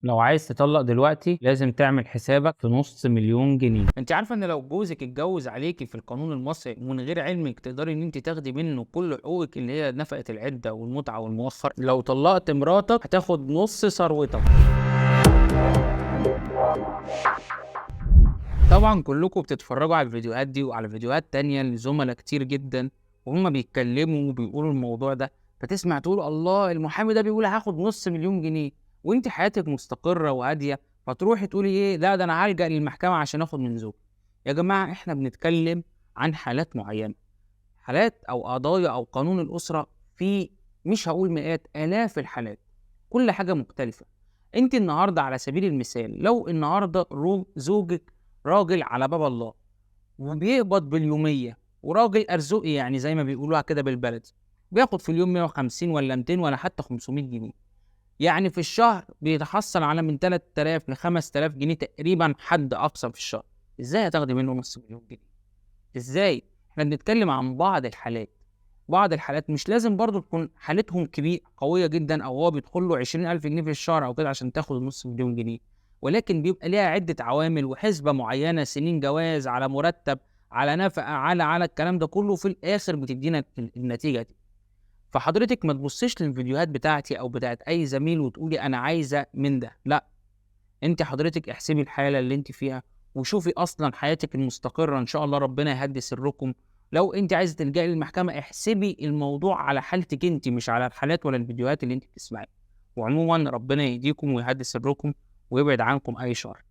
لو عايز تطلق دلوقتي لازم تعمل حسابك في 500,000 جنيه. انت عارفه ان لو جوزك اتجوز عليكي في القانون المصري ومن غير علمك تقدري ان انت تاخدي منه كل حقوقك اللي هي نفقه العدة والمتعة والمؤخر. لو طلقت مراتك هتاخد نص ثروتك. طبعا كلكم بتتفرجوا على الفيديوهات دي وعلى فيديوهات تانية لزملاء كتير جدا وهم بيتكلموا وبيقولوا الموضوع ده، فتسمع تقول الله المحامي ده بيقول هاخد 500,000 جنيه، وانت حياتك مستقره وهاديه، فتروحي تقولي ايه، لا ده انا هلجأ للمحكمة عشان اخد من زوجي. يا جماعة احنا بنتكلم عن حالات معينة، حالات او قضايا او قانون الاسرة في مش هقول مئات، الاف الحالات، كل حاجة مختلفة. انت النهارده على سبيل المثال لو النهارده زوجك راجل على باب الله وبيقبض باليوميه وراجل ارزقي، يعني زي ما بيقولوها كده بالبلدي، بياخد في اليوم 150 ولا 200 ولا حتى 500 جنيه، يعني في الشهر بيتحصل على من 3000 ل 5000 جنيه تقريبا حد اقصى في الشهر. ازاي هتاخدي منه 500,000 جنيه؟ ازاي؟ احنا بنتكلم عن بعض الحالات، بعض الحالات مش لازم برضو تكون حالتهم كبيرة قوية جدا او هو بيدخل له 20,000 جنيه في الشهر او كده عشان تاخد 500,000 جنيه، ولكن بيبقى ليها عده عوامل وحسبه معينة، سنين جواز على مرتب على نفقه على الكلام ده كله، في الاخر بتدينا النتيجة دي. فحضرتك ما تبصيش للفيديوهات بتاعتي او بتاعت اي زميل وتقولي انا عايزه من ده، لا، انت حضرتك احسبي الحالة اللي انت فيها وشوفي اصلا حياتك المستقره، ان شاء الله ربنا يهدي سركم. لو انت عايزه تلجئي للمحكمة احسبي الموضوع على حالتك انت، مش على الحالات ولا الفيديوهات اللي انت بتسمعيها. وعموما ربنا يهديكم ويهدي سركم ويبعد عنكم اي شر.